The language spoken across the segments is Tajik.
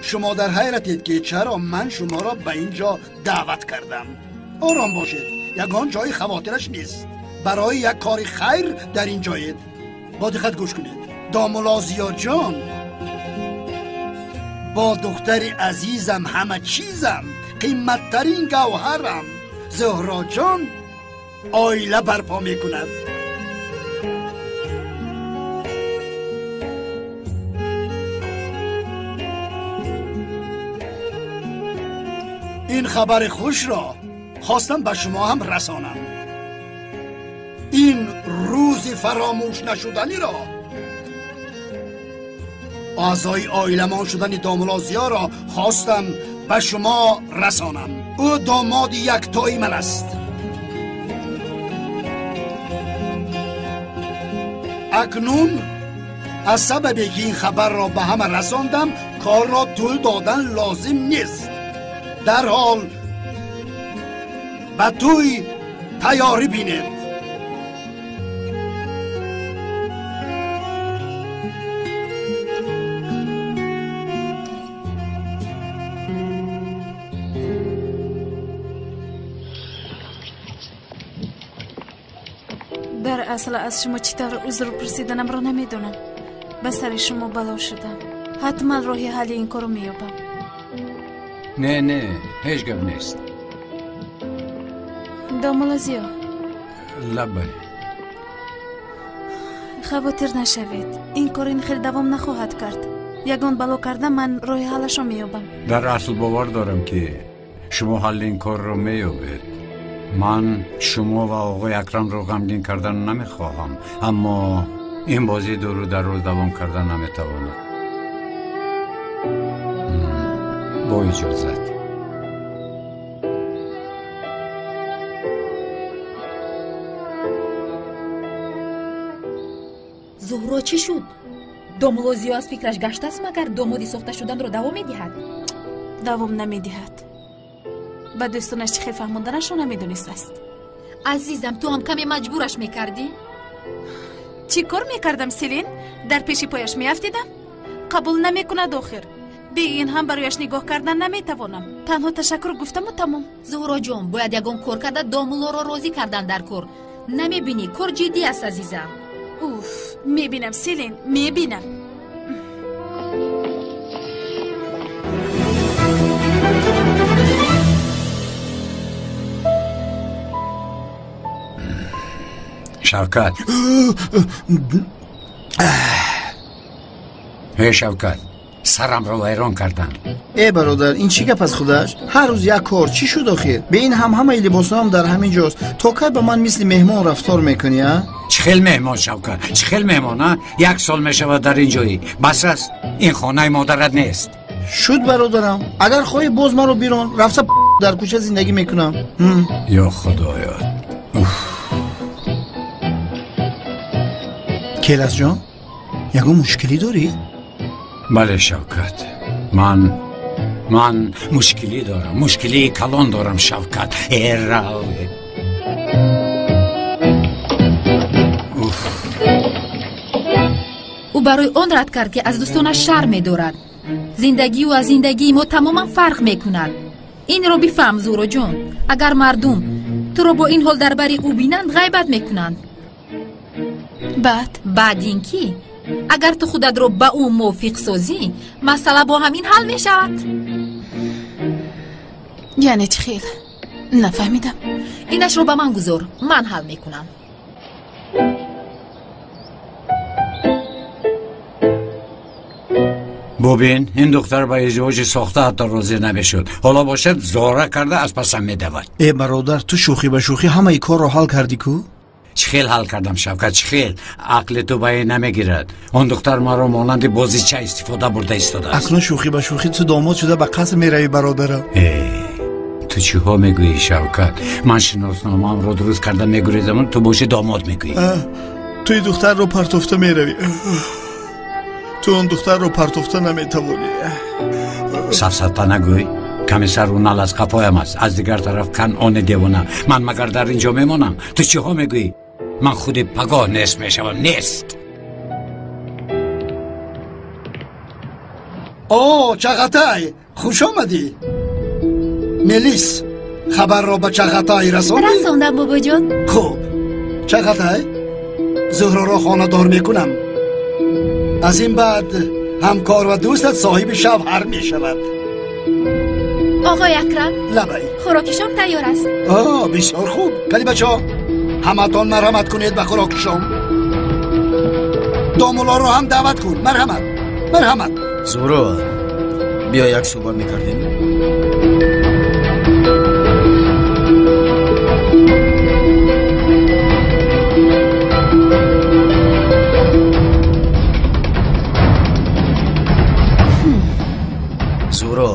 Шумо дар ҳайратед, ки чаро ман шуморо ба ин ҷо даъват кардам. Ором бошед, ягон ҷои хавотираш нест. Барои як кори хайр дар ин ҷоед. Бо диққат гӯш кунед. Домулло Зиёҷон бо духтари азизам, ҳама чизам, қиматтарин гавҳарам Зуҳроҷон оила барпо мекунад. Ин хабари хушро хостам ба шумо ҳам расонам. Ин рӯзи фаромӯш нашуданиро, аъзои оиламон шудани домулло Зиёро хостам ба шумо расонам. Ӯ домоди яктои ман аст. Акнун аз сабабе ки ин хабарро ба ҳама расондам, корро тӯл додан лозим нест. Дарҳол ба тӯй тайёрӣ бинед. Дар асл аз шумо чӣ тавр узр пурсиданамро намедонам. Ба сари шумо бало шудам. Ҳатман роҳи ҳалли ин корро меёбам. Не, не, ҳеҷ гап нест. Домулло Зиё. Лаббай. Хавотир нашавед. Ин кор ин хел давом нахоҳад кард. Ягон бало карда ман роҳи ҳаллашро меёбам. Дар асл бовар дорам, ки шумо ҳалли ин корро меёбед. Ман шумо ва оғои Акрамро ғамгин кардан намехоҳам, аммо ин бозӣ дуру дароз давом кардан наметавонад. Бо иҷозат. Зуҳро чӣ шуд? Домулло Зиё аз фикраш гаштааст, магар домоди сохта шуданро давом медиҳад? Давом намедиҳад. Ба дӯстонаш чӣ хел фаҳмонданашро намедонистааст. Азизам, ту ҳам каме маҷбураш мекардӣ? Чӣ кор мекардам, Селин? Дар пеши пояш меафтидам? Қабул намекунад охир. Бе ин ҳам барояш нигоҳ кардан наметавонам. Танҳо ташаккур гуфтаму тамом. Зуҳроҷон, бояд ягон кор карда домуллоро розӣ кардан дар кор. Намебинӣ, кор ҷиддӣ аст, азизам. Уф, мебинам, Селин, мебинам. Шавкат. Эй Шавкат, сарамро вайрон карданд. Э бародар, ин чӣ гап аз худаш? Ҳар рӯз як кор, чӣ шуд охир? Бе ин ҳам ҳамаи либосҳоам дар ҳамин ҷост. То кай ба ман мисли меҳмон рафтор мекунӣ, а? Чӣ хел меҳмон, Шавкат? Чӣ хел меҳмон, а? Як сол мешавад дар ин ҷоӣ. Бас аст, ин хонаи модарат нест. Шуд бародарам. Агар хоҳӣ боз маро бирон, рафта дар кӯча зиндагӣ мекунам. Ё худоё. Уф. Келасҷон, ягон мушкилӣ дорӣ? Бале, Шавкат, ман мушкилӣ дорам, мушкилии калон дорам, Шавкат. Эрав. Уф. Ӯ барои он рад кард, ки аз дӯстонаш шарм медорад. Зиндагии ӯ аз зиндагии мо тамоман фарқ мекунад. Инро бифаҳм, Зуҳроҷон. Агар мардум туро бо ин ҳол дар бари ӯ бинанд, ғайбат мекунанд. Баъд? Баъд ин ки агар ту худатро ба ӯ мувофиқ созӣ, масъала бо ҳамин ҳал мешавад. Яъне чӣ хел? Нафаҳмидам. Инашро ба ман гузор, ман ҳал мекунам. Бубин, ин духтар ба издивоҷи сохта ҳатто розӣ намешуд. Ҳоло бошад зора карда аз пасам медавад. Э бародар, ту шӯхӣ ба шӯхӣ ҳамаи корро ҳал кардӣ ку? Чӣ хел ҳал кардам, Шавкат, чӣ хел? Ақли ту ба ин намегирад. Он духтар маро монанди бозича истифода бурда истодааст. Акнун шӯхӣ ба шӯхӣ ту домод шуда ба қаср меравӣ, бародарам. Э, ту чиҳо мегӯӣ, Шавкат? Ман шиносномаамро дуруст карда мегурезам, ту боши домод мегӯӣ. Ту ин духтарро партофта меравӣ. Ту он духтарро партофта наметавонӣ. Сафсата нагӯй. Каме сару нал аз қафоям аст, аз дигар тараф Канъони девона. Ман магар дар ин ҷо мемонам? Ту чиҳо мегӯӣ? Ман худи пагоҳ нест мешавам, нест. О, Чағатай, хуш омадӣ. Мелис, хабарро ба Чағатай расондӣ? Расондам, бобоҷон. Хуб, Чағатай, Зуҳроро хонадор мекунам. Аз ин баъд ҳамкор ва дӯстат соҳиби шавҳар мешавад. Оғои Акрам, лабай, хӯроки шом тайёр аст. О, бисёр хуб. Кали бачаҳо, ҳаматон марҳамат кунед ба хӯроки шом. Домуллоро ҳам даъват кун. Марҳамат, марҳамат. Зуҳро, биё як суҳбат мекардем. Зуҳро,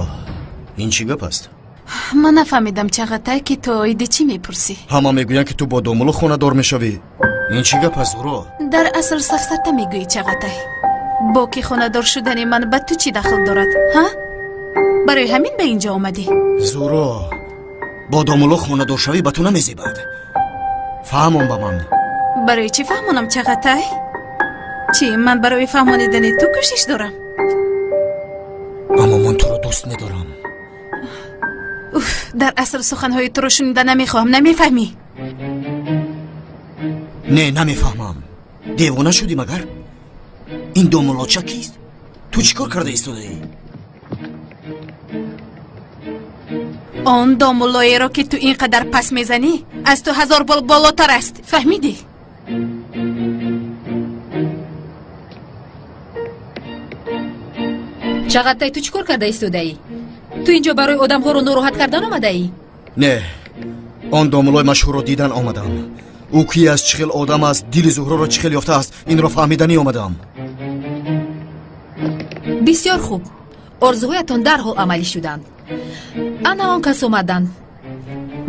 ин чӣ гап аст? Ман нафаҳмидам, Чағатай, ки ту оиди чӣ мепурсӣ. Ҳама мегӯянд, ки ту бо домулло хонадор мешавӣ. Ин чӣ гап аст, Зуҳро? Дар асл сафсата мегӯӣ, Чағатай. Бо ки хонадор шудани ман ба ту чӣ дахл дорад, ҳа? Барои ҳамин ба инҷо омадӣ? Зуҳро, бо домулло хонадор шавӣ ба ту намезебад. Фаҳмон ба ман. Барои чӣ фаҳмонам, Чағатай? Чӣ, ман барои фаҳмонидани ту кӯшиш дорам? Аммо ман туро дӯст медорам. Уф, дар асл суханҳои туро шунида намехоҳам, намефаҳмӣ? Не, намефаҳмам. Девона шудӣ магар? Ин домуллоча кист? Ту чӣ кор карда истодаӣ? Он домуллоеро, ки ту ин қадар пас мезанӣ, аз ту 1000 бол болотар аст. Фаҳмидӣ? Чағатай, ту чӣ кор карда истодаӣ? Ту инҷо барои одамҳоро нороҳат кардан омадаӣ? Не, он домуллои машҳурро дидан омадам. Ӯ ки аст, чӣ хел одам аст, дили Зуҳроро чӣ хел ёфтааст, инро фаҳмиданӣ омадам. Бисёр хуб, орзуҳоятон дарҳол амалӣ шуданд. Ана он кас омаданд.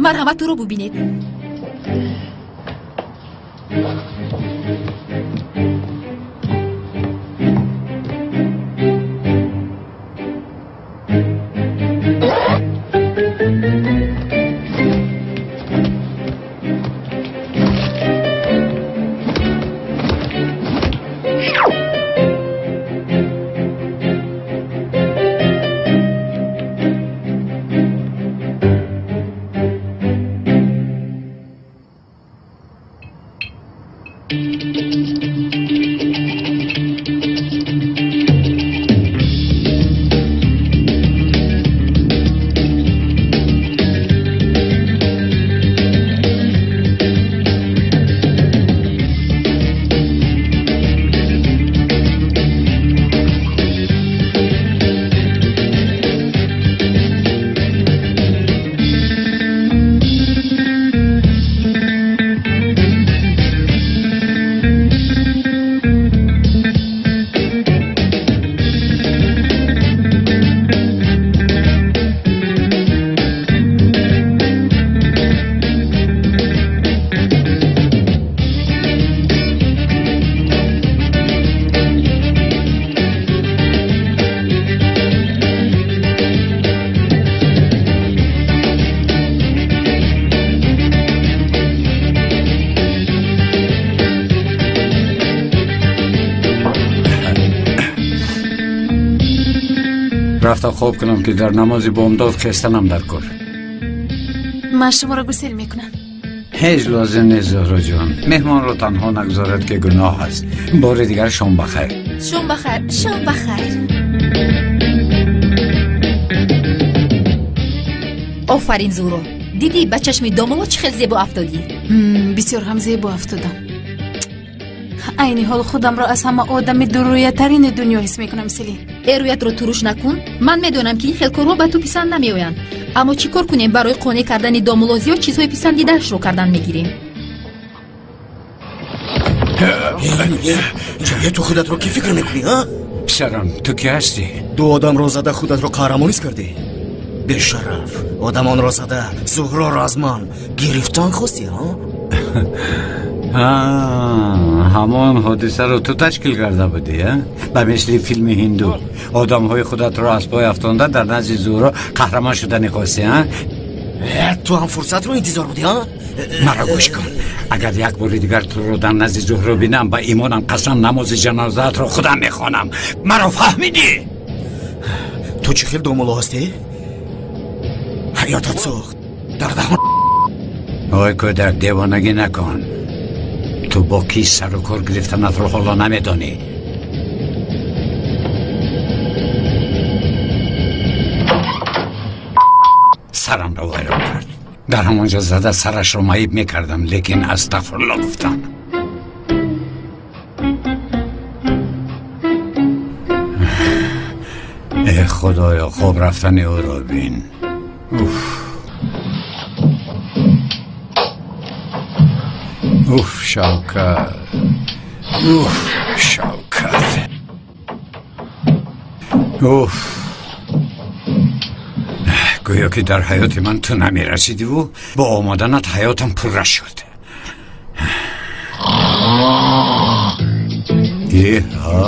Марҳамат, ӯро бубинед. Рафта хоб кунам, ки дар намози бомдод хестанам дар кор. Ман шуморо гусел мекунам. Ҳеҷ лозим нест, Зуҳроҷон. Меҳмонро танҳо нагузоред, ки гуноҳ аст. Бори дигар шом бахайр. Шом бахайр, шом бахайр. Офарин, Зуҳро. Дидӣ ба чашми домулло чӣ хел зебо афтодӣ? Бисёр ҳам зебо афтодам. Айни ҳол худамро аз ҳама одами дуррӯятарини дунё ҳис мекунам, Селин. Рӯятро туруш накун. Ман медонам, ки ин хел корҳо ба ту писанд намеоянд. Аммо чӣ кор кунем барои қонеъ кардани домулло зиёд чизҳои писандидаашро кардан мегирем. Ту худатро кӣ фикр мекунӣ, а? Писарам, ту кӣ ҳастӣ? Ду одамро зада худатро қаҳрамонис кардӣ? Бешараф, одамонро зада Зуҳроро аз ман гирифтан хостӣ, а? Ҳамон ҳодисаро ту ташкил карда будӣ, ба мисли филми ҳинду. Одамҳои худатро аз пой афтонда дар назди Зуҳро қаҳрамон шудани хостӣ, а? Ту ҳам фурсатро интизор будӣ, а? Маро гӯш кун. Агар як бори дигар туро дар назди Зуҳро бинам, ба имонам қасам, намози ҷанозаатро худам мехонам. Маро фаҳмидӣ? Ту чӣ хел домулло ҳастӣ? Ҳаётат сӯхт дар даҳон. Ой кӯдак, девонагӣ накун. Ту бо кӣ сару кор гирифтанатро ҳоло намедонӣ. Сарамро вайрон кард. Дар ҳамонҷо зада сарашро маиб мекардам, лекин астағфирулло гуфтам. Э худоё, хоб рафтани ӯро бин. Уф уф, Шавкат, уф, Шавкат, уф. Гӯё ки дар ҳаёти ман ту намерасидиву бо омаданат ҳаётам пурра шуд. Эҳа,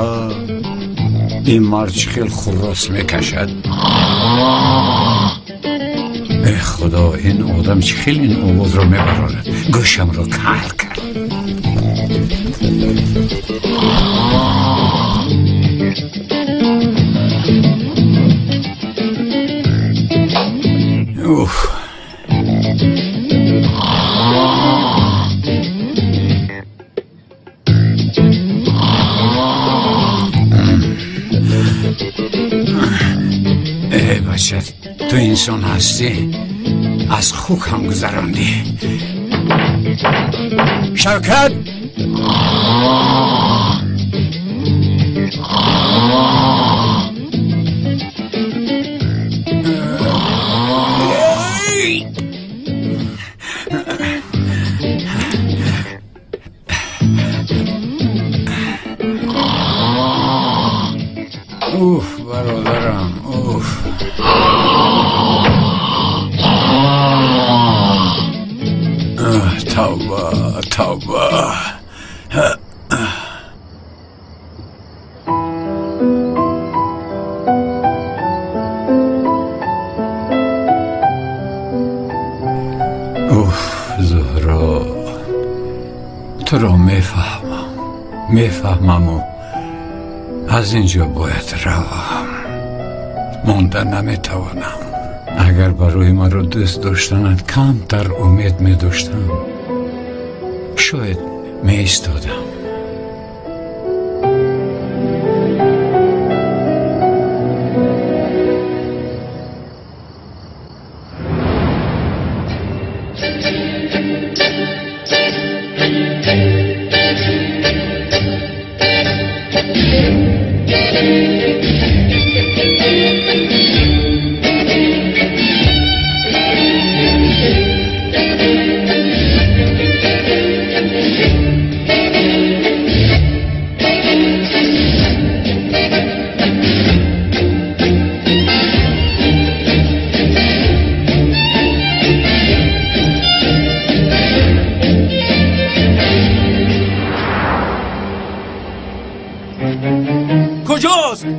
ин мард чӣ хел хуррос мекашад. Э худо, ин одам чӣ хел ин овозро мебарорад. Гӯшамро кар кард. Уф. Э бача, ту инсон ҳастӣ, аз хук ҳам гузарондӣ. Шавкат! Уф, бародарам, уф. Тавба, тавба. Уф, Зуҳро, туро мефаҳмам, мефаҳмаму аз ин ҷо бояд равам. Монда наметавонам. Агар барои маро дӯст доштанат камтар умед медоштам, шояд меистодам.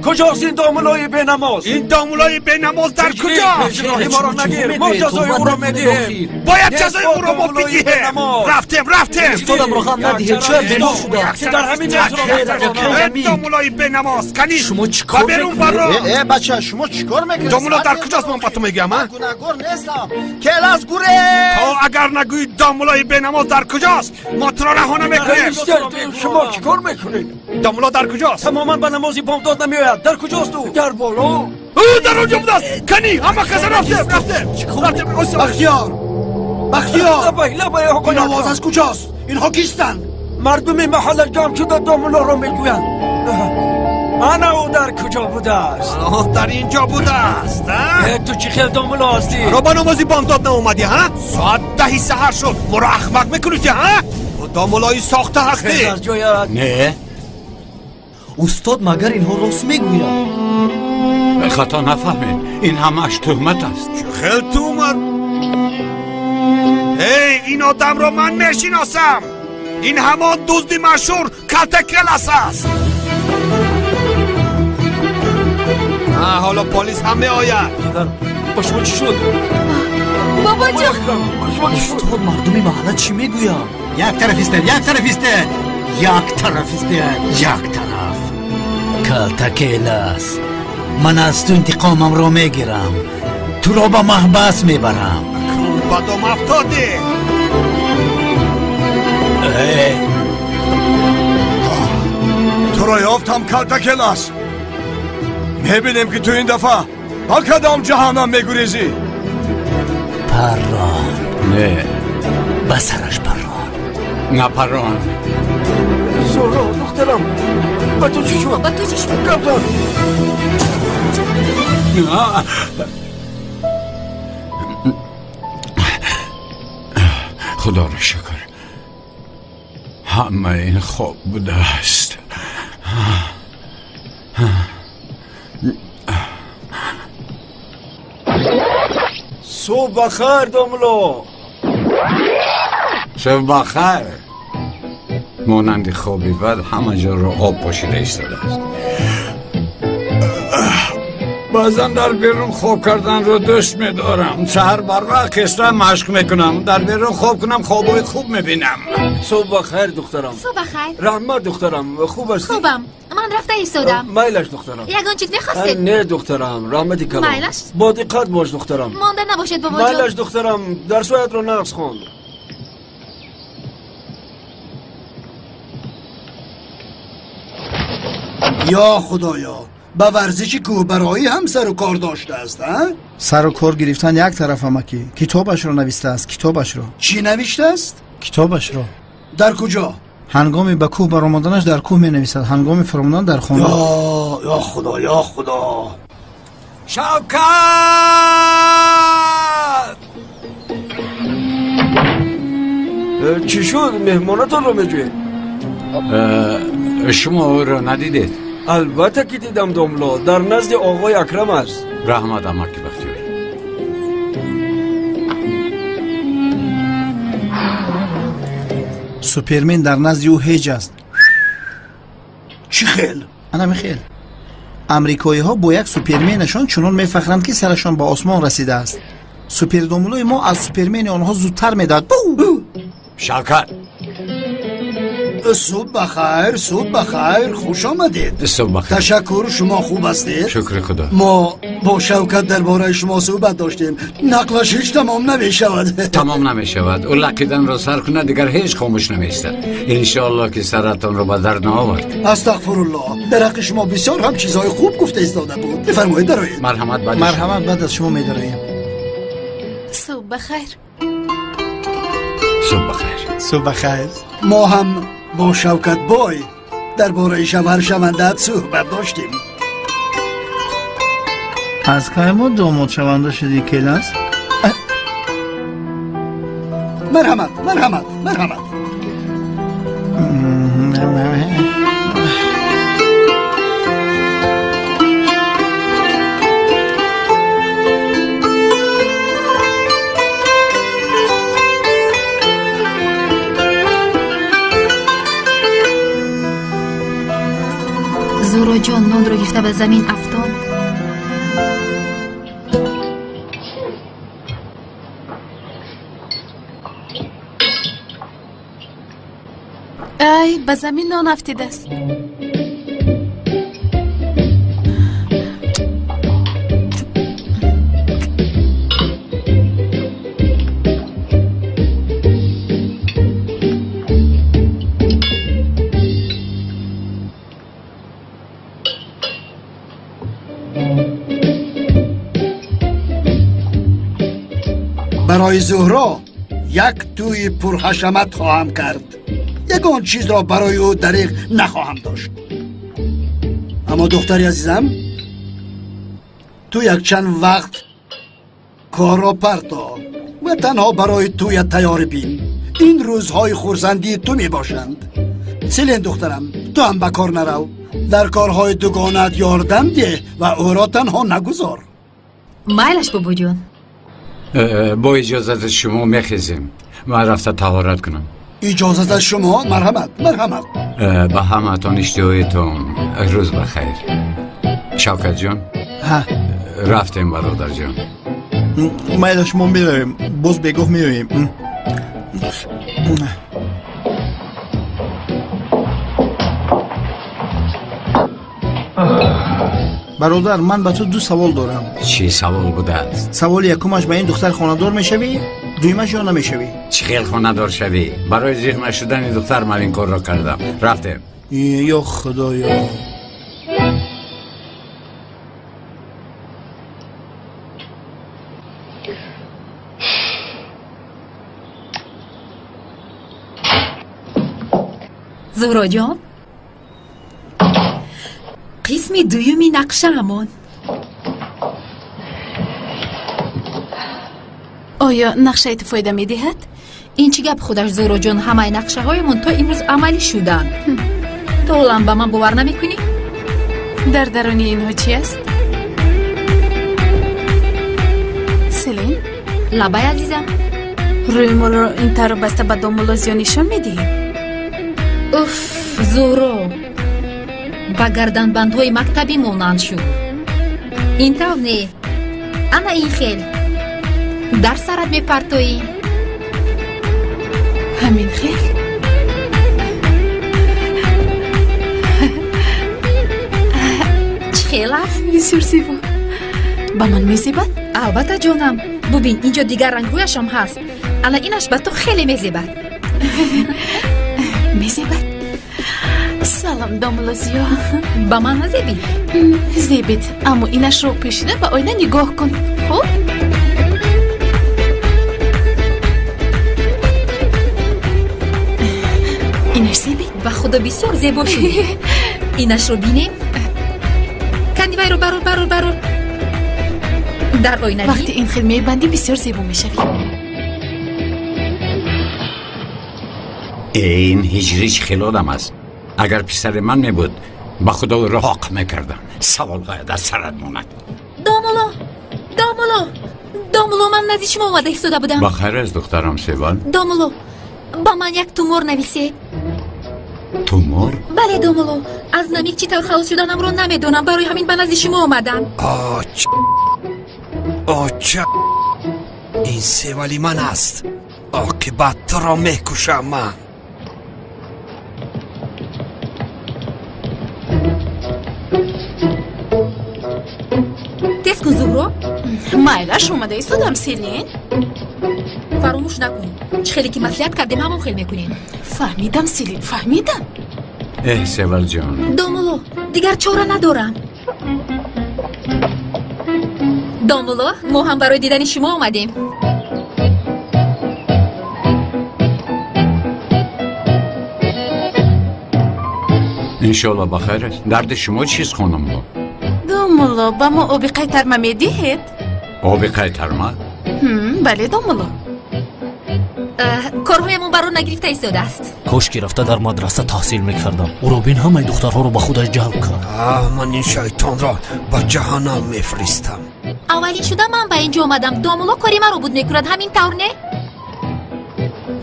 کجاست این دامولای بینماز؟ این دامولای بینماز در کجاست؟ ما را نگیر، ما جزای او را میدهیم. باید جزای او را ما بدهیم. رفتیم رفتیم. استادم را غم ندهید، چرا بیمار شده؟ در همین این دامولای بینماز کنی شما چیکار میکنید؟ ای بچه، شما چیکار میکنید؟ دامولا در کجاست؟ من با تو میگم. من گناهگار نیستم. کلاس گوره. تا اگر نگویی دامولای بینماز در کجاست، ما تو را رها نمیکنیم. شما چیکار میکنید؟ دامولا در کجاست؟ تماما به نماز بامداد نمیآید. در کجاست او؟ در بالا. او در اونجا بوده است. کنی همه کس رفته رفته رفته. بختیار، بختیار، لبه این آواز از کجاست؟ اینها کیستند؟ مردم محله جمع شده دامولا را میگویند. انا او در کجا بوده است؟ در اینجا بوده است. تو چی خیلی دامولا هستی؟ را به نمازی بامداد ناومدی ها؟ ساعت 10 سحر شد. ما را احمق میکنی که ها؟ تو دامولایی ساخته هستی. نه استاد، مگر اینها راست میگویند؟ خطا نفهمید، این همش تهمت است. چه خیلی تهمت؟ ای این آدم را من میشناسم. این همان دزد مشهور کلتکلس است. حالا پلیس هم میآید. با شما چی شد؟ بابا جان، استاد، مردم محله چی میگویند؟ یک طرف ایستاد، یک طرف ایستاد، یک طرف ایستاد، یک طرف. کلتکلس Ман аз ту интиқомамро мегирам. Туро ба маҳбас мебарам. Акнун ба дом афтодӣ. Туро ёфтам, калтакелас. Мебинем ки ту ин дафъа ба кадом ҷаҳаннам мегурезӣ. Паррон. Не. Ба сараш паррон. На паррон. Зуҳро, духтарам, ба ту чӣ шуд? Ба ту чӣ шуд? Каптан. Худоро шукр, ҳама ин хоб будааст. Субҳ бахайр, домло. Субҳ бахайр. Монанди хоби бад ҳама ҷоро об пошида истодааст. Баъзан дар берун хоб карданро дӯст медорам. Саҳар барвақт хеста машқ мекунам. Дар берун хоб кунам, хобҳои хуб мебинам. Субҳ бахайр, духтарам. Субҳ бахайр. Раҳмат, духтарам. Хуб ҳастӣ? Хубам. Ман рафта истодам. Майлаш, духтарам. Ягон чиз мехостед? Не, духтарам. Раҳмати калон. Майлаш? Бо диққат бош, духтарам. Монда набошед, бобоҷон. Майлаш, духтарам. Дарсҳоятро нағз хон. Ё худоё, ба варзиши кӯҳбароӣ ҳам сару кор доштааст, а? Сару кор гирифтан як тараф, амакӣ. Китобашро навистааст, китобашро. Чӣ навиштааст? Китобашро. Дар куҷо? Ҳангоми ба кӯҳ баромаданаш дар кӯҳ менависад, ҳангоми фуромадан дар хона. Ё худо, ё худо. Шавкат! Чӣ шуд? Меҳмонатонро меҷӯед? Шумо ӯро надидед? Албатта ки дидам, домло. Дар назди оғои Акрам аст. Раҳмат, амаки Бахтиёр. Супермен дар назди ӯ ҳеҷ аст. Чӣ хел? Анами хел. Амрикоиҳо бо як суперменашон чунон мефахранд, ки сарашон ба осмон расидааст. Супердомлои мо аз супермени онҳо зудтар медиҳад. Шавкат! Субҳ бахайр, субҳ бахайр, хуш омадед. Субҳ бахайр. Ташаккур, шумо хуб ҳастед? Шукри худо. Мо бо Шавкат дар бораи шумо суҳбат доштем. Нақлаш ҳеҷ тамом намешавад. Тамом намешавад. Ӯ лақиданро сар кунад, дигар ҳеҷ хомӯш намеистад. Иншоаллоҳ ки саратонро ба дард наовард. Астағфируллоҳ. Дар ҳаққи шумо бисёр ҳам чизҳои хуб гуфта истода буд. Бифармоед, дароед. Марҳамат, баъд. Марҳамат, баъд аз шумо медароем. Субҳ бахайр. Субҳ бахайр. Субҳ бахайр. Мо ҳам бо Шавкат бой дар бораи шавҳаршавандаат суҳбат доштем. Аз кай мо домодшаванда шудӣ, келас? Марҳамат, марҳамат, марҳамат. Зуҳроҷон нонро гирифта ба замин афтод. Ай, ба замин нон афтидааст. Барои Зуҳро як тӯи пурҳашамат хоҳам кард. Ягон чизро барои ӯ дариғ нахоҳам дошт. Аммо духтари азизам, ту якчанд вақт корро парто ва танҳо барои тӯя тайёрӣ бин. Ин рӯзҳои хурсандии ту мебошанд. Селен духтарам, ту ҳам ба кор нарав. Дар корҳои дугонаат ёрдам деҳ ва ӯро танҳо нагузор. Майлаш, бобоҷон. Бо иҷозати шумо мехезем. Ман рафта таҳорат кунам. Иҷозат аз шумо? Марҳамат, марҳамат. Ба ҳамаатон иштиҳоятон рӯз бахайр. Шавкатҷон, рафтем, бародарҷон. Майлаш, мо меравем, боз бегоҳ меоем. Бародар, ман ба ту ду савол дорам. Чӣ савол будааст? Саволи якумаш, ба ин духтар хонадор мешавӣ? Дуюмаш ё намешавӣ? Чӣ хел хонадор шавӣ? Барои зиқ нашудани духтар ман ин корро кардам. Рафтем. Ё худоё. Зуҳроҷон, қисми дуюми нақшаамон. Оё нақшаи ту фоида медиҳад? Ин чӣ гап худаш, Зуҳроҷон? Ҳамаи нақшаҳоямон то имрӯз амалӣ шуданд. Ту ҳолам ба ман бовар намекунӣ? Дар даруни инҳо чи аст? Селин? Лабай, азизам. Рӯи моро ин тавр баста ба домулло зиён нишон медиҳӣ? Уф, Зуҳро, ба гарданбандҳои мактабӣ монанд шуд. Ин тавр не, ана ин хел. Дар сарат мепартоӣ. Ҳамин хел? Чӣ хел аст? Бисёр зебо. Ба ман мезебад? Албатта, ҷонам. Бубин, инҷо дигар рангҳояшам ҳаст. Ана инаш ба ту хеле мезебад. Мезебад? Салом, домулло Зиё. Ба ман назебид? Зебид, аммо инашро пӯшида ба оина нигоҳ кун. Хуб? Инаш зебид? Ба худо бисёр зебо шуд. Инашро бинем. Канди вайро барор, барор, барор. Дар оина бин. Вақте ин хел мебандӣ бисёр зебо мешавӣ. Ин ҳиҷрӣ чӣ хел одам аст? Агар писари ман мебуд, ба худо ӯро ҳоқ мекардам. Саволҳоя дар сарат монад. Домулло, домулло, домулло, ман назди шумо омада истода будам. Ба хайр аст, духтарам Севал? Домулло, ба ман як тумор нависед. Тумор? Бале, домулло, аз намик чӣ тавр халос шуданамро намедонам. Барои ҳамин ба назди шумо омадам. Оча, ин Севали ман аст. Оқибат туро мекушам ман. Тез кун, Зуҳро. Майлаш, омада истодам, Селин. Фаромӯш накун, чӣ хеле ки маслиҳат кардем, ҳамон хел мекунем. Фаҳмидам, Селин, фаҳмидам. Эҳ, Севалҷон. Домулло, дигар чора надорам. Домулло, мо ҳам барои дидани шумо омадем. Иншоалло ба хайр аст. Дарди шумо чист, хонумҳо? Домулло, ба мо оби қайтарма медиҳед? Оби қайтарма? Бале, домулло. Корҳоямон барор нагирифта истодааст. Кош ки рафта дар мадраса таҳсил мекардам. Ӯро бин, ҳамаи духтарҳоро ба худаш ҷалб кард. Ман ин шайтонро ба ҷаҳаннам мефиристам. Аввалин шуда ман ба инҷо омадам. Домулло кори маро буд мекунад, ҳамин тавр не?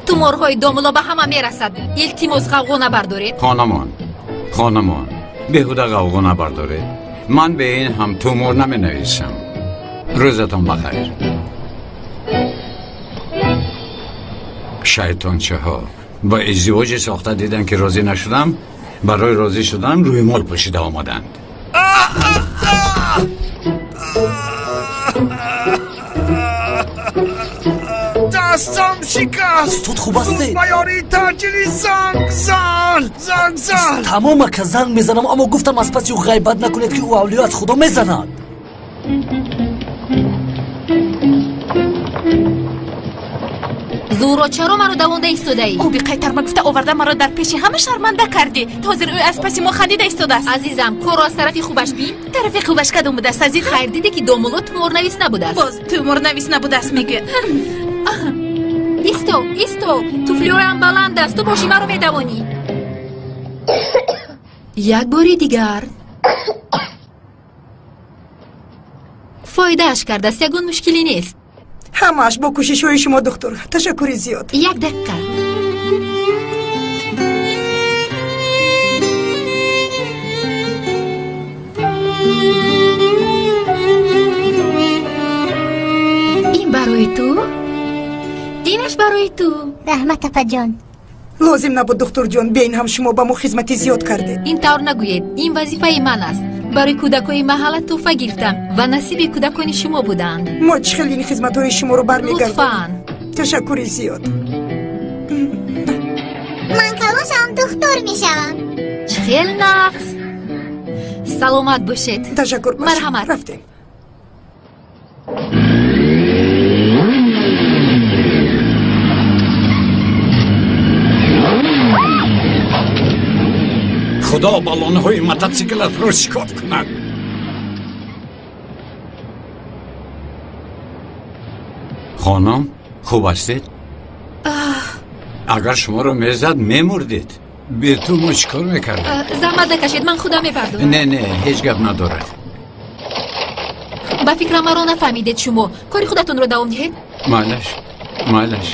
Туморҳои домулло ба ҳама мерасад. Илтимос, ғавғо набардоред. Хонамон, хонамон, беҳуда ғавғо набардоред. Ман бе ин ҳам тумор наменависам. Рӯзатон бахайр. Шайтончаҳо ба издивоҷи сохта дидан ки розӣ нашудам, барои розӣ шудан рӯймол пӯшида омаданд. Дастам шикаст. Устод, хуб ҳастед? Ба ёрии таъҷилӣ занг зан, занг зан. Тамом, ака, занг мезанам, аммо гуфтам аз паси ӯ ғайбат накунед, ки ӯ авлиё аз худо мезанад. Зуҳро, чаро маро давонда истодаӣ? Оби қайтарма гуфта оварда маро дар пеши ҳама шарманда кардӣ. Ҳозир ӯ аз паси мо хандида истодааст. Азизам, корро аз тарафи хубаш бин. Тарафи хубаш кадом будааст, азизам? Хайр, диде ки домулло туморнавис набудааст. Боз туморнавис набудааст мегӯяд. Исто, исто, туфлиҳоям баланд аст, ту боши маро медавонӣ. Як бори дигар. Фоидааш кардааст, ягон мушкилӣ нест. Ҳамааш бо кӯшишҳои шумо, духтур. Ташаккури зиёд. Як дақиқа. Ин барои ту, инаш барои ту. Раҳмат, апаҷон. Лозим набуд, духтурҷон. Бе ин ҳам шумо ба мо хизмати зиёд кардед. Ин тавр нагӯед, ин вазифаи ман аст. Барои кӯдакҳои маҳалла тӯҳфа гирифтам ва насиби кӯдакони шумо буданд. Мо чӣ хел ин хизматҳои шуморо бармегардонем? Лутфан. Ташаккури зиёд. Ман калон шавам духтур мешавам. Чӣ хел нағз. Саломат бошед. Ташаккур. Марҳамат. Рафтем. Худо баллонҳои мототсиклатро шикоф кунад. Хонум, хуб ҳастед? Агар шуморо мезад, мемурдед. Бе ту мо чӣ кор мекардем? Заҳмат накашед, ман худам мепардозам. Не, не, ҳеҷ гап надорад. Ба фикрам маро нафаҳмидед шумо. Кори худатонро давом диҳед. Майлаш, майлаш.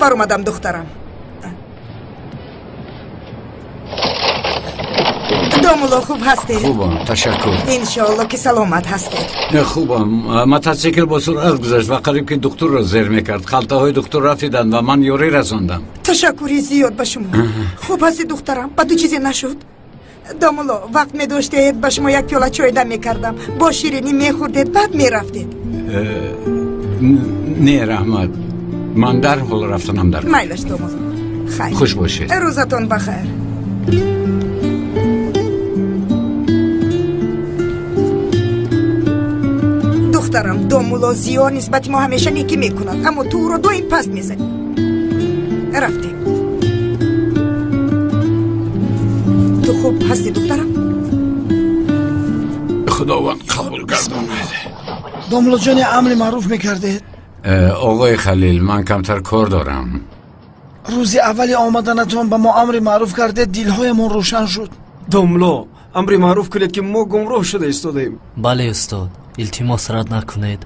Баромадам, духтарам. Домулло, хуб ҳастед? Хубам, ташаккур. Иншоалло ки саломат ҳастед. Хубам. Мототсикл бо суръат гузашт ва қариб ки духтурро зер мекард. Халтаҳои духтур рафтиданд ва ман ёрӣ расондам. Ташаккури зиёд ба шумо. Хуб ҳастед, духтарам? Ба ту чизе нашуд? Домулло, вақт медоштед, ба шумо як пиёла чой дам мекардам. Бо ширинӣ мехӯрдед, баъд мерафтед. Не, раҳмат. Ман дарҳол рафтанам дар. Майлаш, домулло. Хайр. Хуш бошед. Рӯзатон бахайр. Духтарам, домулло Зиё нисбати мо ҳамеша некӣ мекунад, аммо ту ӯро доим паст мезанӣ. Рафтем. Ту хуб ҳастӣ, духтарам? Худованд қабул гардонад. Домуллоҷони, амри маъруф мекардед? Оғои Халил, ман камтар кор дорам. Рӯзи аввали омаданатон ба мо амри маъруф кардед, дилҳоямон рӯшан шуд. Домулло, амри маъруф кунед ки мо гумроҳ шуда истодаем. Бале, устод, илтимос рад накунед.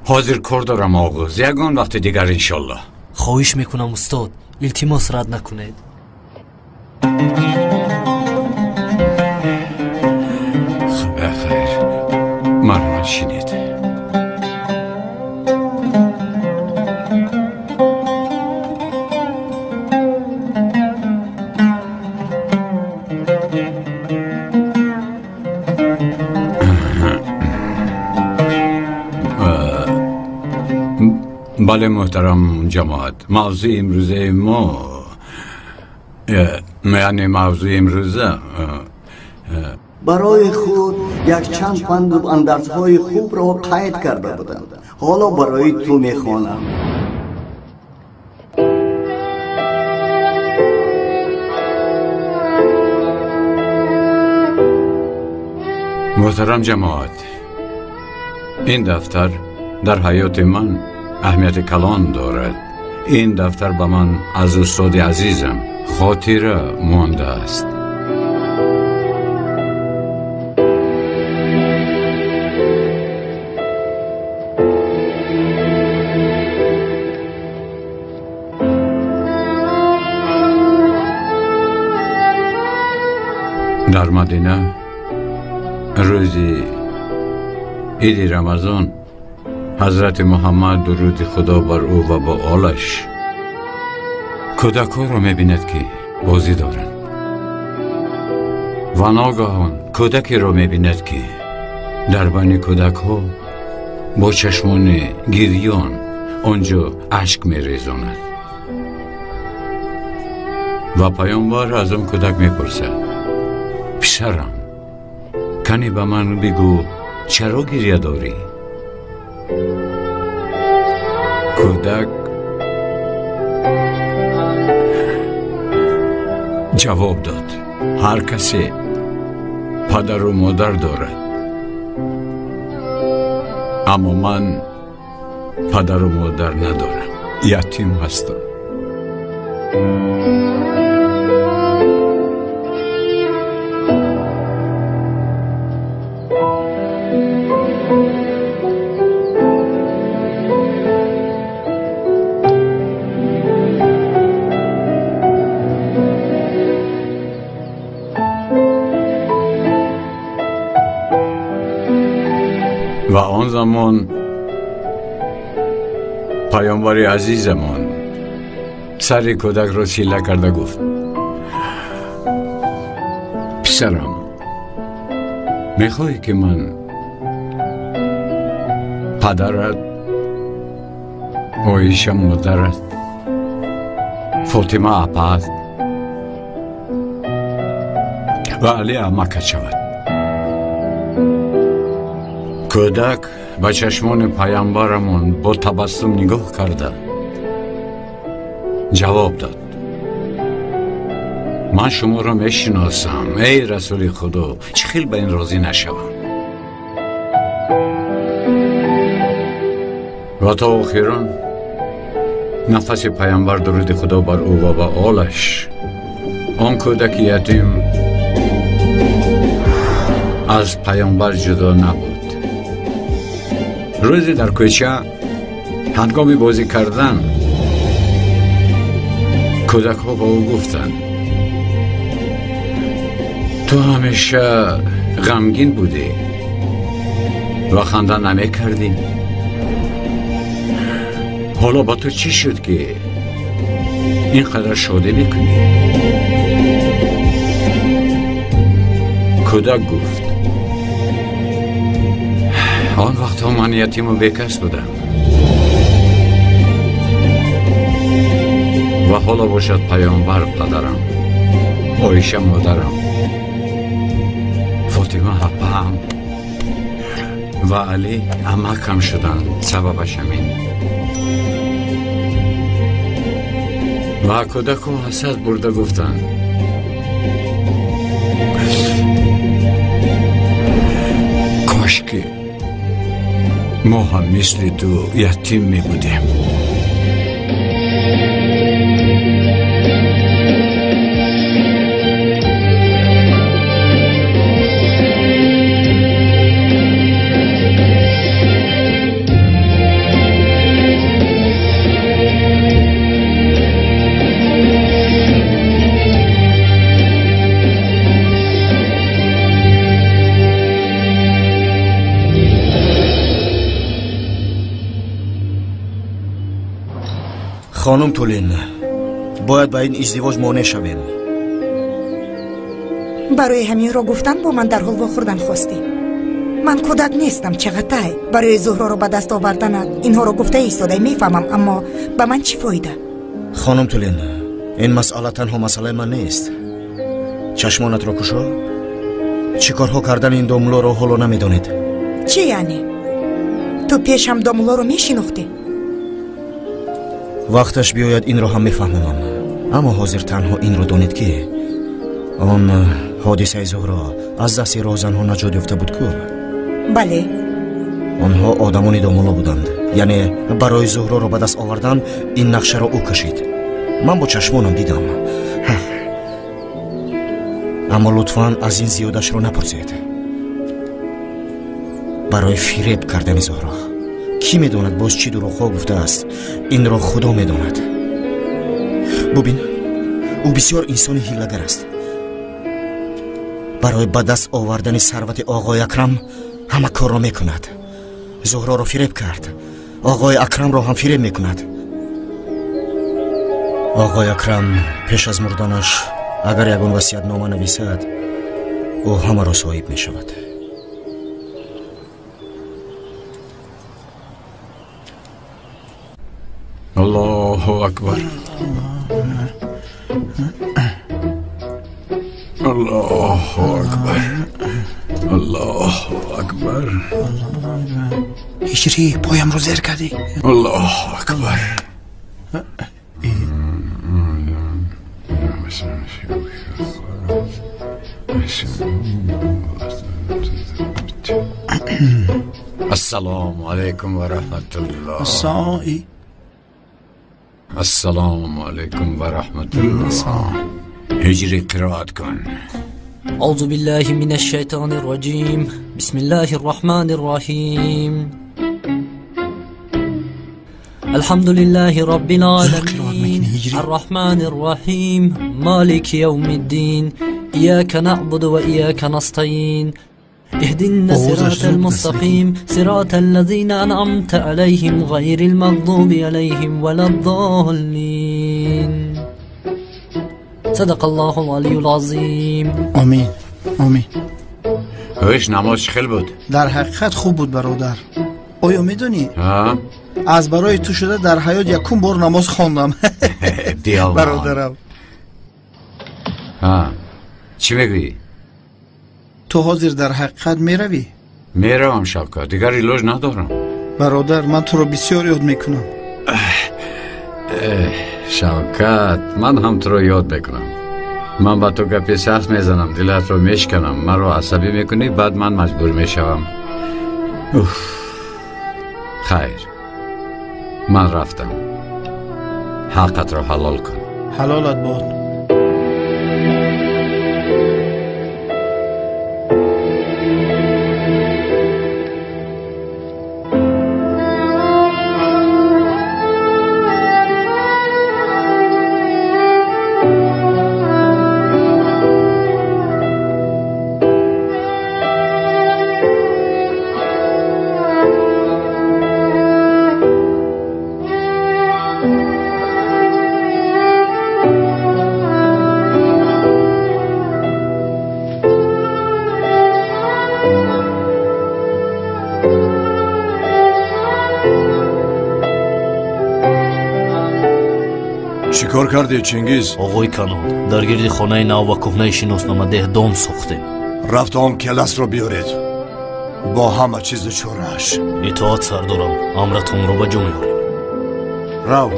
Ҳозир кор дорам, оғоз. Ягон вақти дигар иншоллоҳ. Хоҳиш мекунам, устод, илтимос рад накунед. Хайр, марҳамат, шинед. بله محترم جماعت، موضوع امروزه ما، یعنی موضوع امروزه барои худ якчанд панду андарзҳои хубро қайд карда будам. Ҳоло барои ту мехонам. Муҳтарам ҷамоат, ин дафтар дар ҳаёти ман аҳамияти калон дорад. Ин дафтар ба ман аз устоди азизам хотира мондааст. Дар Мадина рӯзи иди Рамазон ҳазрати Муҳаммад, дуруди Худо бар ӯ ва бо олаш, кӯдакҳоро мебинад ки бозӣ доранд Ва ногаҳон кӯдакеро мебинад, ки дар байни кӯдакҳо бо чашмони гирён он ҷо ашк мерезонад. Ва паёмбар аз он кӯдак мепурсад: писарам, кане ба ман бигӯ, чаро гиря дорӣ? Кӯдак ҷавоб дод: ҳар касе падару модар дорад, аммо ман падару модар надорам, ятим ҳастам. Ва он замон паёмбари азизамон сари кӯдакро сила карда гуфт: писарам, мехоҳӣ ки ман падарат, Оиша модарат, Фотима апаат ва Али амакат шавад? Кӯдак ба чашмони паямбарамон бо табассум нигоҳ карда ҷавоб дод: ман шуморо мешиносам, эй расули худо, чӣ хел ба ин розӣ нашавам? Ва то охирон нафаси паямбар, дуруди худо бар ӯ ва ба олаш, он кӯдаки ятим аз паямбар ҷудо набуд. Рӯзе дар кӯча ҳангоми бозӣ кардан кӯдакҳо ба ӯ гуфтанд: ту ҳамеша ғамгин будӣ ва ханда намекардӣ, ҳоло ба ту чӣ шуд, ки ин қадар шодӣ мекунӣ? Кӯдак гуфт: он вақтҳо ман ятиму бекас будам ва ҳоло бошад паёмбар падарам, Оиша модарам, Фотима апаам ва Али амакам шуданд. Сабабаш ҳамин. Ва кӯдаку ҳасад бурда гуфтанд: кош ки мо ҳам мисли ту ятим мебудем. Хонум Тулин, бояд ба ин издивоҷ монеъ шавем. Барои ҳаминро гуфтан бо ман дарҳол вохӯрдан хостӣ. Ман кӯдак нестам, Чағатай. Барои Зуҳроро ба даст оварданат инҳоро гуфта истодай, мефаҳмам, аммо ба ман чӣ фоида? Хонум Тулин, ин масъала танҳо масъалаи ман нест. Чашмонатро кушо. Чӣ корҳо кардани ин домулоро ҳоло намедонед. Чӣ яъне? Ту пеш ҳам домулоро мешинохтӣ? Вақташ биёяд инро ҳам мефаҳмонам, аммо ҳозир танҳо инро донед, ки он ҳодисаи Зуҳро аз дасти роҳзанҳо наҷот ёфта буд ку? Бале. Онҳо одамони домуло буданд, яъне барои Зуҳроро ба даст овардан ин нақшаро ӯ кашид. Ман бо чашмонам дидам. Аммо лутфан аз ин зиёдашро напурсед. Барои фиреб кардани Зуҳро кӣ медонад боз чӣ дурӯғҳо гуфтааст, инро Худо медонад. Бубин, ӯ бисёр инсони ҳилагар аст. Барои ба даст овардани сарвати оғои Акрам ҳама корро мекунад. Зуҳроро фиреб кард, оғои Акрамро ҳам фиреб мекунад. Оғои Акрам пеш аз мурданаш агар ягон васиятнома нависад, Ӯ ҳамаро соҳиб мешавад. Аллоҳу акбар. Аллоҳу акбар. Аллоҳу акбар. Ҳиҷрӣ, поямро зер кардӣ. Аллоҳу акбар. Ассалому алайкум ва раҳматуллоҳ. Ассалому алайкум ва раҳматуллоҳ. Ҳиҷрӣ қироат кун. أعوذ بالله من الشيطان الرجيم. بسم الله الرحمن الرحيم. الحمد لله رب العالمين الرحمن الرحيم مالك يوم الدين إياك نعبد وإياك نستعين اهدنا الصراط المستقيم صراط الذين أنعمت عليهم غير المغضوب عليهم ولا الضالين. صدق الله العلي العظيم. آمین آمین. هوش نماز خیلی بود. در حقیقت خوب بود برادر. آیا میدونی؟ از برای تو شده در حیات یکم بار نماز خواندم. برادرم. ها چی میگویی؟ تو حاضر در حقیقت میروی؟ میروم شوکت، دیگر علاج ندارم. برادر من تو رو بسیار یاد میکنم. شوکت من هم تو رو یاد میکنم. من با تو گپی سخت میزنم، دلت رو میشکنم، من رو عصبی میکنی، بعد من مجبور میشوم. خیر من رفتم. حقت رو حلال کن. حلالت باد. چیکار کردی چنگیز؟ آقای کلان، در گرد خانه نو و کهنه شناسنامه دام ساختیم. رفت آن کلاس رو بیارید با همه چیز چورش. اطاعت سردارم، امرتون رو به جا میاریم. رو.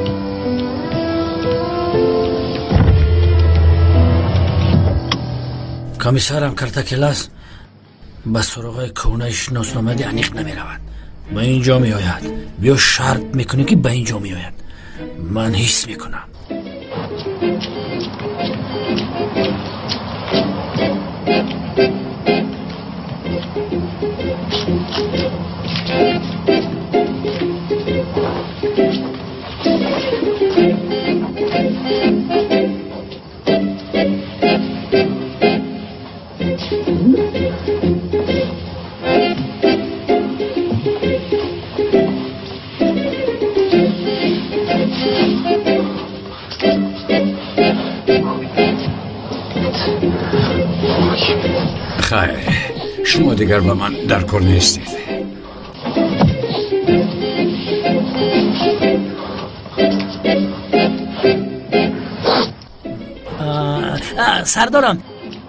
کمیسارم کرده کلاس به سراغ کهنه شناسنامه انیق نمیرود. به اینجا میآید. بیا شرط میکنی که به اینجا میآید. من حس میکنم. خیر شما دیگر به من در کار نیستید. سردارم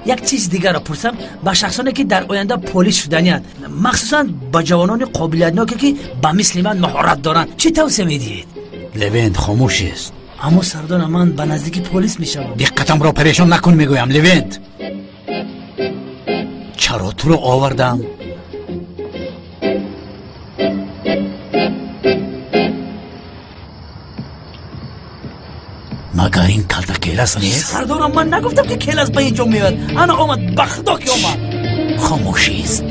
یک چیز دیگر را پرسم. به شخصانی که در آینده پلیس شدنی‌اند، مخصوصا به جوانان قابلیتناکی که به مثل من مهارت دارند، چه توصیه میدهید؟ لوند خاموش است. اما سردارم من به نزدیکی پلیس میشوم. دقتم را پریشان نکن میگویم لوند. چرا تو رو آوردم؟ مگر این کلتا کلاس نیست؟ سردارم من نگفتم که کلاس به اینجا میاد. انا آمد، به خدا که آمد. خاموشی است.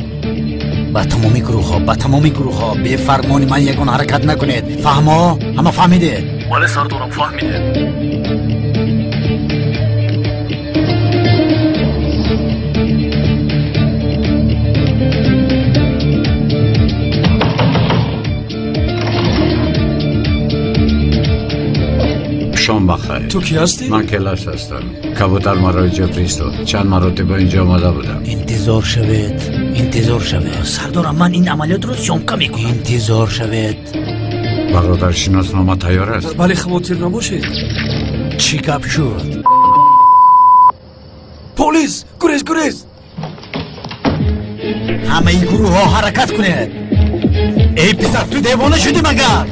به تمامی گروه ها، به تمامی گروه ها به فرمان من یگان حرکت نکنید. فهما؟ همه فهمیده؟ بله سردارم فهمیده. شام Шом бахайр. Ту кӣ ҳастӣ? Ман Келас ҳастам. Кабутар маро инҷо фиристод. Чанд маротиба инҷо омада будам. Интизор шавед, интизор шавед. Сардорам, ман ин амалиётро съёмка мекунам. Интизор шавед. Бародар, шиноснома тайёр аст? Бале, хавотир набошед. Чӣ гап шуд? Полис! Гурез, гурез! Ҳамаи гурӯҳҳо ҳаракат кунед. Эй писар, ту девона шудӣ магар?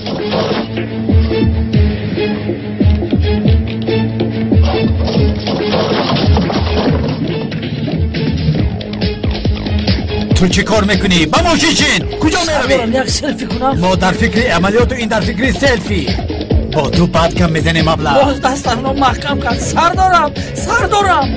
Ту чӣ кор мекунӣ? Ба мошин шин! Куҷо меравӣ? Як селфи кунам. Мо дар фикри амалиёту ин дар фикри селфи. Бо ту бад кам мезанем маблағ. Боз дастамро маҳкам кард. Сар дорам, сар дорам.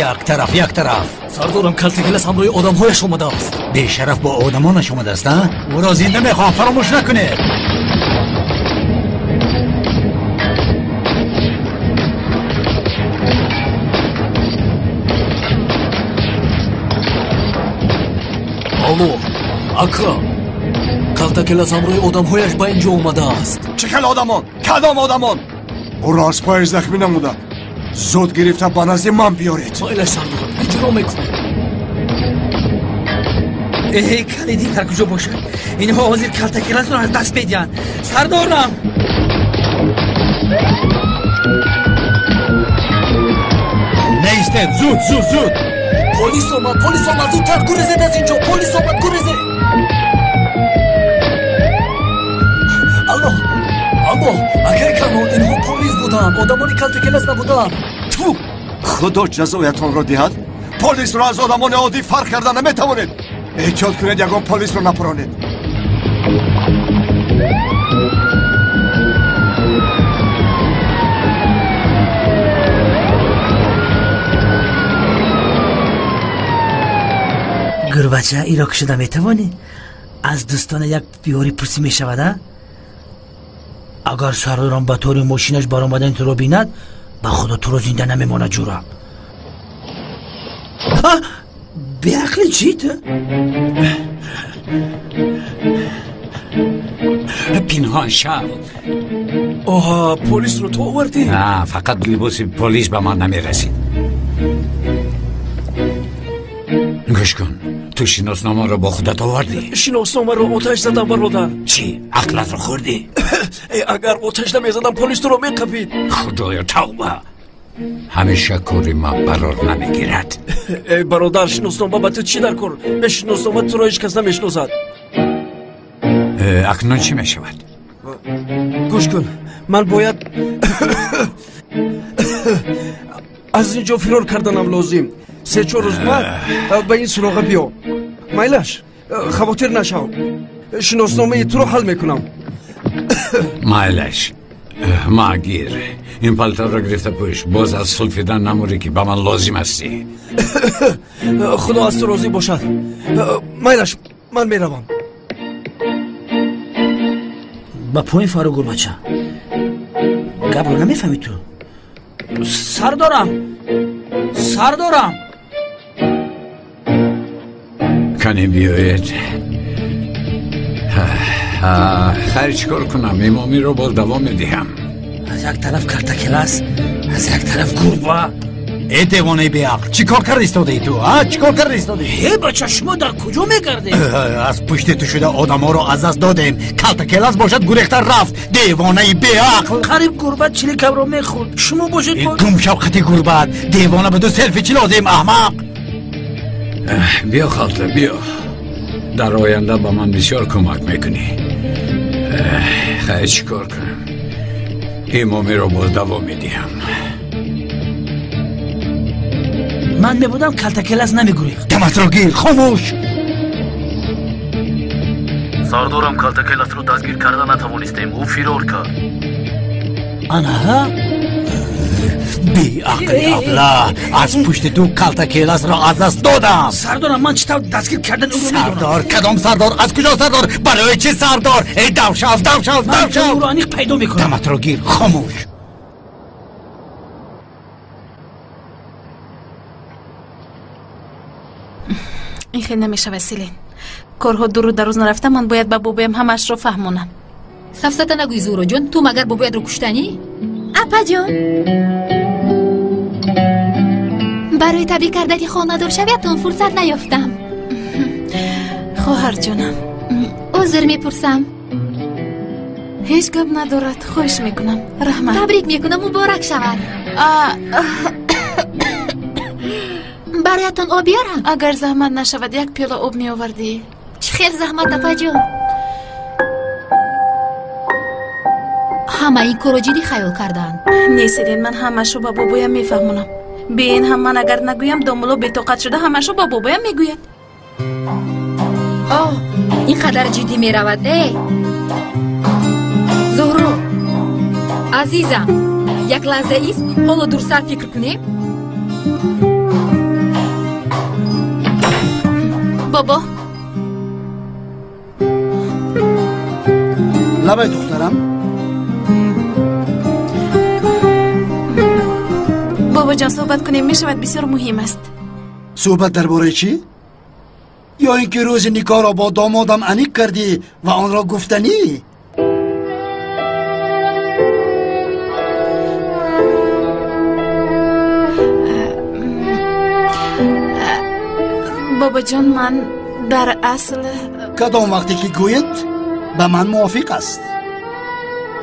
Як тараф, як тараф. Сардорам, Калтакелас ҳамроҳи одамҳояш омадааст. Бешараф бо одамонаш омадааст, а? Ӯро зинда мехоҳам, фаромӯш накунед. Алло, Акрам, Калтакелас ҳамроҳи одамҳояш ба инҷо омадааст. Чӣ хел одамон? Кадом одамон? Ӯро аз пои захмӣ намуда. Зуд гирифта ба назди ман биёред. Майлаш сардорам, иҷро мекунем. Эй, калиди дар куҷо бошад? Инҳо ҳозир Калтакеласро аз даст медиҳанд. Сардорам! Неистед, зуд, зуд, зуд! Полис омад, полис омад, зудтар гурезед аз инҷо! Полис омад, гурезед! Алло, алло, акай Камол, инҳо полис буданд, одамони Калтакелас набуданд. Ту! Худо ҷазоятонро диҳад. Полисро аз одамони оддӣ фарқ карда наметавонед. Эҳтиёт кунед, ягон полисро напаронед. Гурбача, иро кушода метавонӣ? Аз дӯстона як ёрӣ пурсӣ мешавад, а? Агар сардорам ба тори мошинаш баромадани туро бинад, ба худо туро зинда намемонад, ҷура. Беақли чӣ ту? Пинҳон шав. Оҳа, полисро ту овардӣ? На, фақат либоси полис ба ман намерасид. Гӯш кун, ту шиносномаро бо худат овардӣ? Шиносномаро оташ задам, бародар. Чӣ, ақлатро хӯрдӣ? Агар оташ намезадам, полис туро меқапид. Худоё, тавба! Ҳамеша кори ман барор намегирад. Эй бародар, шиноснома ба ту чӣ дар кор? Бе шиноснома туро ҳеҷ кас намешиносад. Акнун чӣ мешавад? Гӯш кун, ман бояд аз ин ҷо фирор карданам лозим. 3-4 рӯз баъд ба ин суроға биё. Майлаш, хавотир нашав, шиносномаи туро ҳал мекунам. Майлаш, магир ин палтарро гирифта пӯш. Боз аз сулфидан намурӣ, ки ба ман лозим ҳастӣ. Худо аз ту розӣ бошад. Майлаш, ман меравам. Ба поин фаро, гурбача. Гапро намефаҳмӣ ту? Сар дорам, сар дорам. Кане биёед. Хайр, чӣ кор кунам? Имомиро боз давом медиҳам. Аз як тараф Калтакелас, аз як тараф гурба. Э девонаи беақл, чӣ кор карда истодаи ту, а? Чӣ кор карда истодаи? Э бача, шумо дар куҷо мегардед? Аз пушти ту шуда одамҳоро аз даст додем. Калтакелас бошад гурехта рафт. Девонаи беақл. Қариб гурба чиликамро мехӯрд. Шумо бошед. Гум шав қати гурбат. Девона ба ту селфи чӣ лозим, аҳмақ? Биё халта, биё. Дар оянда ба ман бисёр кӯмак мекунӣ. Хайр, чӣ кор кунам? Имомиро боз давом медиҳам. Ман мебудам калтакелас намегурехт. Даматро гир, хомӯш! Сардорам калтакеласро дастгир карда натавонистем, ӯ фирор кард. Анаҳа? Беақли абла, аз пушти ту калтакеласро аз даст додам. Сардорам, ман чӣ тавр дастгир кардан ӯро медонам. Сардор, кадом сардор? Аз куҷо сардор? Барои чӣ сардор? Эй, давшав, давшав, давшав! Ман ӯро аниқ пайдо мекунам. Даматро гир, хомӯш! Ин хел намешавад, Селин. Корҳо дуру дароз нарафта, ман бояд ба бобоям ҳамаашро фаҳмонам. Сафсата нагӯй, Зуҳроҷон, ту магар бобоятро куштанӣ? Апаҷон, барои табрик кардани хонадоршавиятон фурсат наёфтам. Хоҳарҷонам, узр мепурсам. Ҳеҷ гап надорад, хоҳиш мекунам. Раҳмат. Табрик мекунам, муборак шавад. Бароятон об биёрам? Агар заҳмат нашавад, як пиёла об меовардӣ. Чӣ хел заҳмат, апаҷон? Ҳама ин корро ҷиддӣ хаёл карданд. Не, Селин, ман ҳамаашро ба бобоям мефаҳмонам. Бе ин ҳам ман агар нагӯям, домулло бетоқат шуда ҳамаашро ба бобоям мегӯяд. Оҳ, ин қадар ҷиддӣ меравад, э? Зуҳро, азизам, як лаҳза ист, ҳоло дурсар фикр кунем. Бобо. Лабай, духтарам. Бобоҷон, суҳбат кунем мешавад, бисёр муҳим аст. Суҳбат дар бораи чӣ? Ё ин ки рӯзи никоҳро бо домодам аниқ кардӣ ва онро гуфтанӣ? Бобоҷон, ман дар асл кадом вақте ки гӯед ба ман мувофиқ аст.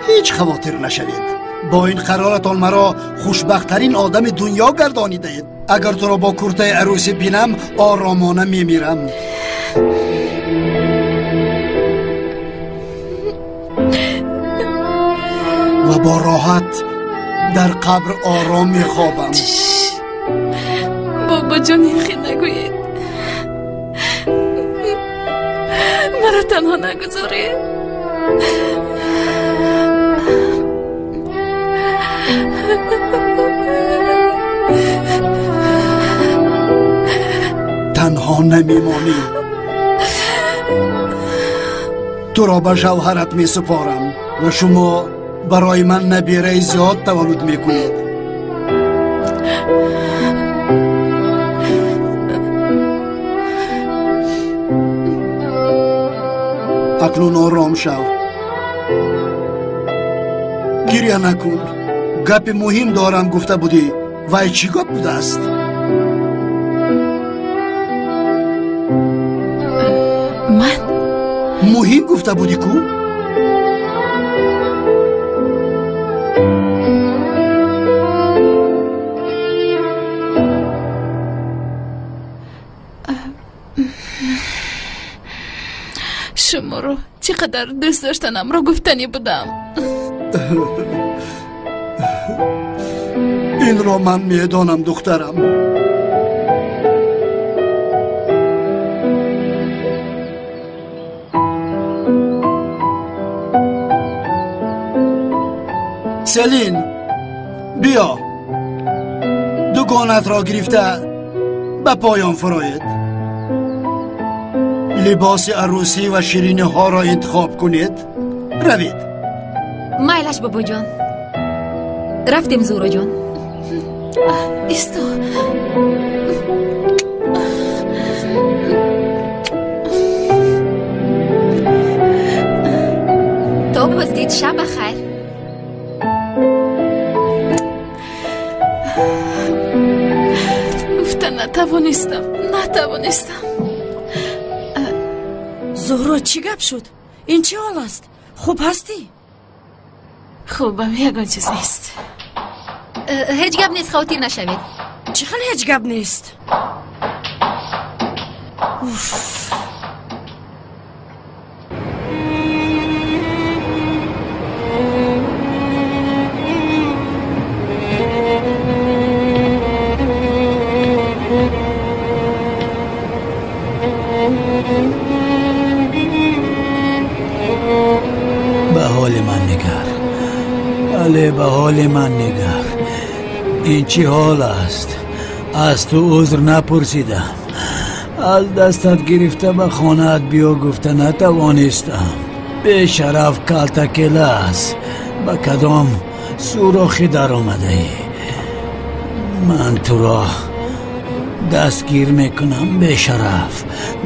Ҳеҷ хавотир нашавед. Бо ин қароратон маро хушбахттарин одами дунё гардонидаед. Агар туро бо куртаи арӯсӣ бинам, оромона мемирам. Ва бо роҳат дар қабр ором мехобам. Бобоҷон, ин хел нагӯед. Маро танҳо нагузоред. Танҳо намемонӣ. Туро ба шавҳарат месупорам ва шумо барои ман набираи зиёд таваллуд мекунед. Акнун ором шав. Гиря накун. Гапи муҳим дорам гуфта будӣ. Вай чӣ гап будааст? Ман? Муҳим гуфта будӣ ку? Шуморо чӣ қадар дӯст доштанамро гуфтанӣ будам. Инро ман медонам, духтарам. Селин, биё. Дугонатро гирифта ба поён фуроед. Либоси арӯсӣ ва шириниҳоро интихоб кунед. Равед. Майлаш, бобоҷон. Рафтем, Зуҳроҷон. Исто. То боздид, шаб ба хайр. Гуфта натавонистам, натавонистам. Зуҳро, чӣ гап шуд? Ин чӣ ҳол аст? Хуб ҳастӣ? Хубам, ягон чиз нест. Ҳеҷ гап нест, хавотир нашавед. Чӣ хел ҳеҷ гап нест? Уф. ҳоли ман нигар, бале, ба ҳоли ман нигар. Ин чӣ ҳол аст? Аз ту узр напурсидам, аз дастат гирифта ба хонаат биё гуфта натавонистам. Бешараф калтакелас, ба кадом сурохӣ даромадаӣ? Ман туро дастгир мекунам, бешараф,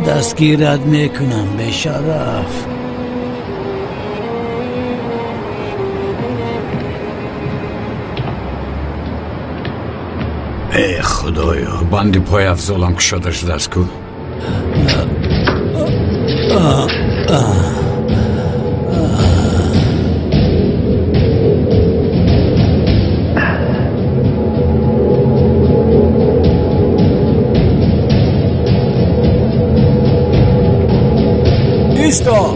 дастгират мекунам, бешараф. Э худоё, банди пойафзолам кушода шудааст ку. Исто!